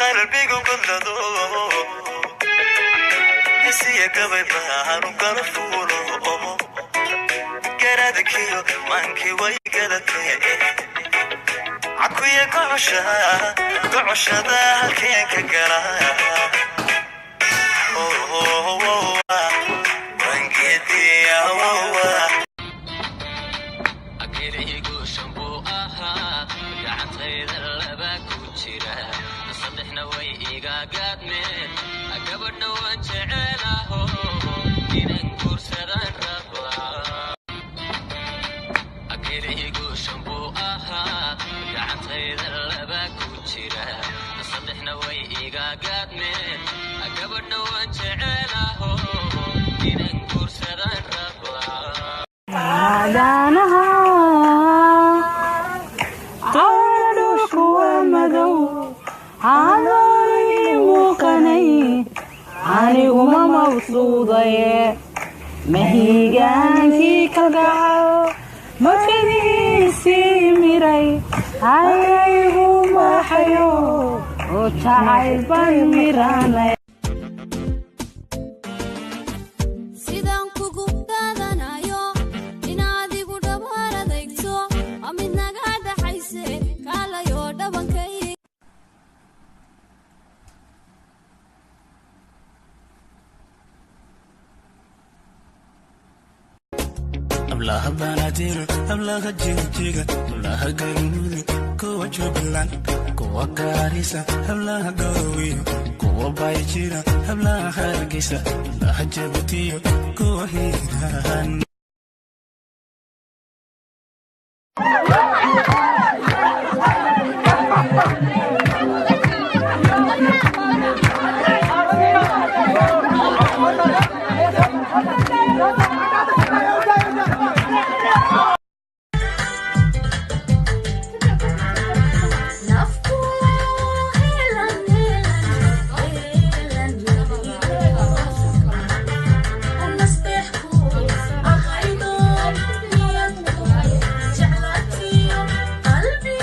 Qalbigu godlado, hesiya gabay baanu kala fuulo, garaadkiyo maankii way gadatee, cakuya gocosha gocoshada halkeen ka gala. Wangeediya. Akeligu shan buu ahaa, gacantayda laba ku jira, saddexna way iga gaadmeen. Gabadhna waan jecelaho, inan guursadaan rabaa. Akeligu shan buu ahaa, gacantayda laba ku jira, saddexna way iga gaadmeen. Gabadhna waan jecelaho, inan guursadaan rabaa. Cadaanaha cawra, dhulku waa madow, cadoonii muuqanay, aniguma mawsuudaye, mahiigaankii kalgacal mawjadiisii miray ayaygu maaxayo oo jacayl baan miranay. Sidaan kugu daadanayo inaad igu dhabaar adeegto waa mid naga dhaxayse, kaalayoo dhabankay. Hablaha Banaadir, hablaha Jigjiga, hablaha Galmudug, kuwa Jubbaland, kuwa Gaarisa, hablaha Garowiyo, kuwa Bayjira, hablaha Hargeysa, hablaha Jabuutiyo, kuwa Hiiraan. Nafku helan helan helan nasteexku ahaydo, niyadku jeclaatiyo, qalbi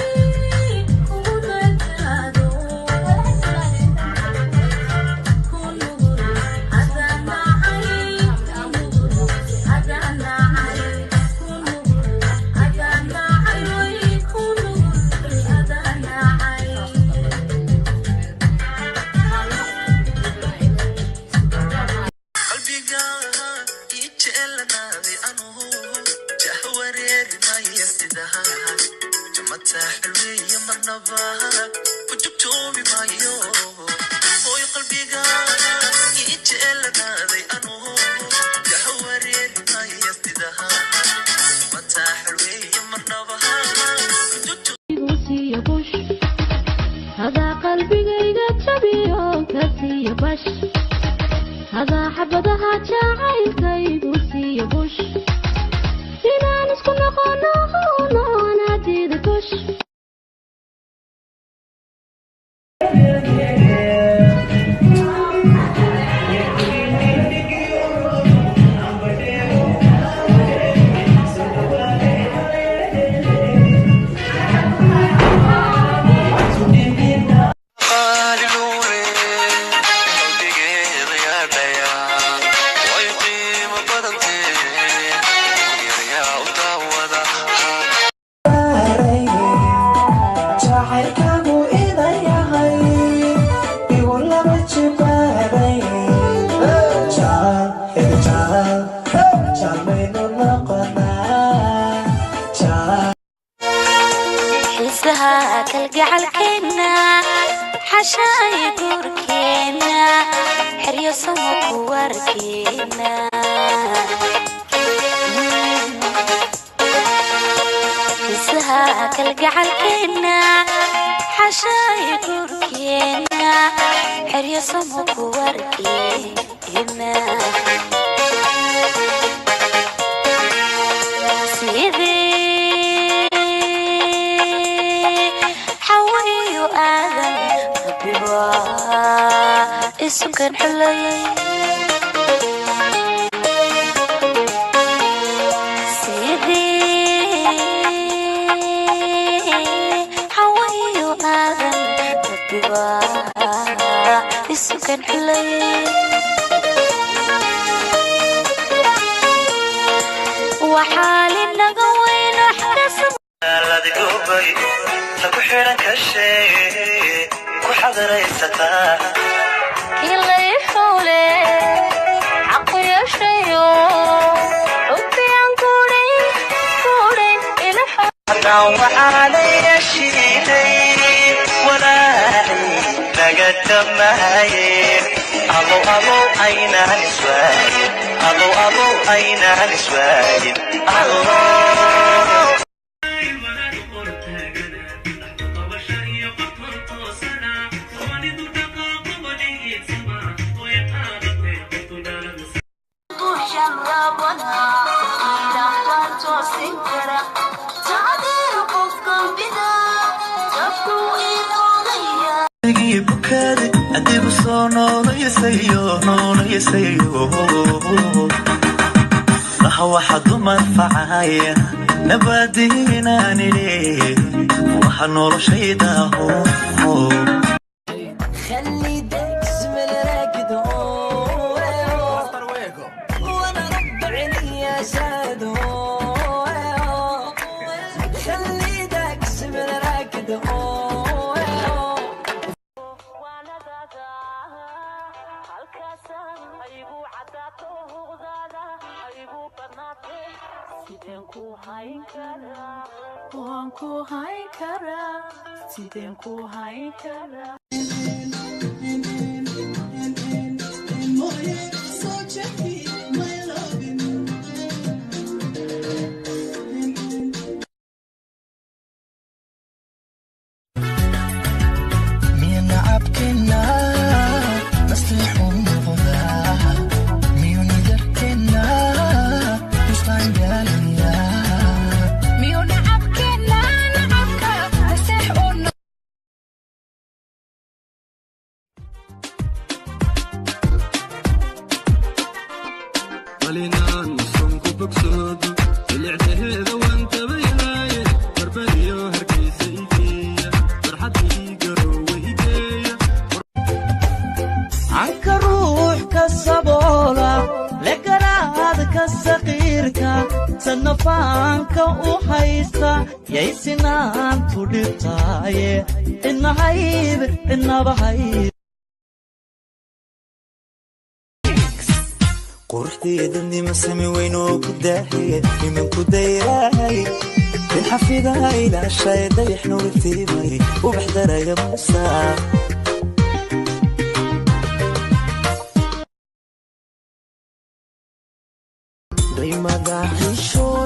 kugu deganaado, ku nugul hadanacay, hadanacay, ku nugul hadanacay, way ku nugul hadanacay. Qalbiga ii jeelanaaday, anuhu jahwareeri maya, sidaha jamata xilweeye, marnaba ku jugtoomi maayo. Hooy, qalbiga ii jeelanaaday, anuhu jahwareeri maya, sidaha jamata xilweeye, marnaba ku jugtoomi. Siiyo bush hadaa qalbigayga jabiyo, ka siiyo bash hadaa xabadaha jacaylkaygu, siiyo bush inaan isku noqono noonadiida bush. Qaaliluule qalbigeeda yaadhaya, way qiimo badantee, yaryaa u daawada. Jacaylkaagu idan yahay igu laba jibaaray, jaalmaynu noqonaa. Xiisaha kalgacalkeenna, xashaay guurkeenna, xeryo samo ku warkeena. Xiisaha kalgacalkeenna, xashaay guurkeenna, xeryo samo ku warkeena. Sidii Xawa iyo Aadan, Rabbiba isukan xulayay. Sidii Xawa iyo Aadan, Rabbiba Isukan xulay waxaa linaga weyn wax kasab Ladgubay ta ku xidhan kashay ku xadaraysataa. Kilay xule xaqu yeeshayo xubbiyaan guudhayn guudhayn ila. Haddaan waxaana yeeshiinay walaaci naga dhamaaye. Alow alow aynaan iswaayin, alow alow aynaan iswaayin, alow. Bukaade adigu soo noolaysayo noolaysayo laha waxa dumar facaya nabadiinaanile waxa noloshayda ho. خلي داك الزمن راكد وانا رب عيني ساد. خلي داك الزمن راكد. Waan ku hayn karaa, sideen ku hayn karaa? Miya nacabkeena maslixu noqdaa? Miyuu nidarkeena nusqaangaalayaa? Miyuu nacabkeena nacabka maseex u? Qalinaan sonku bogsoodo bilicdaheeda waan tabayaaye barbariyo hargeysa igeeya farxadii garoowe igeeya. Canka ruux ka saboola legaraad ka saqiirka sanafaanka u haysta yay sinaantu dhibtaaye cidna hayb cidnaba hayb. Quruxdeeda nima sami weyn oo ku daahiye nimanku dayrahay bilxafidaha ilaashay dayax nurtiimay ubax daraya muusaa. Daymada xishoodka.